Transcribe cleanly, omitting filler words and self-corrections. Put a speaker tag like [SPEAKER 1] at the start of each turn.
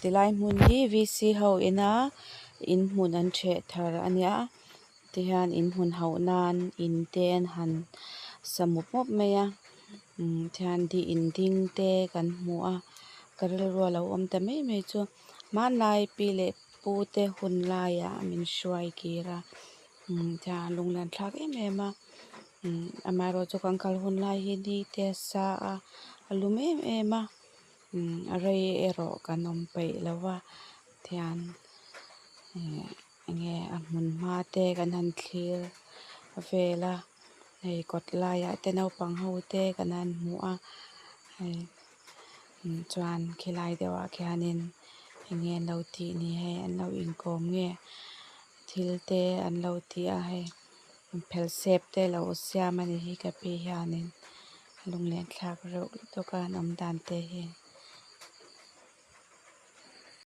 [SPEAKER 1] Tilai hmun hi V C ho ina inhmun an ṭheh thar a nia tihian inhmun hauh nan in te an han sa mup mup mai a umm tihian di in ding te kan hmu a ka rilru a lo awm ta mai mai chu hmanlai pi leh pu te hun laiah min hruai kir a umm tihian lunglen thlak em em a umm amaherawhchu kan kal hun lai hi ni te a sa a a lum em em a umm a rei erawh kan awm peih lo va tihian ihh enge a hmun hma te kan han thlir vel a hei kawt laiah te naupang ho te kan han hmu a hei chuan khilai deuh ah khianin enge an lo tih ni hei an lo inkawm nge thil te an lo ti a hei phelsep te lo siam a nih hi ka pi hianin a lunglen thlak reuh lutuk a an awm dan te hi.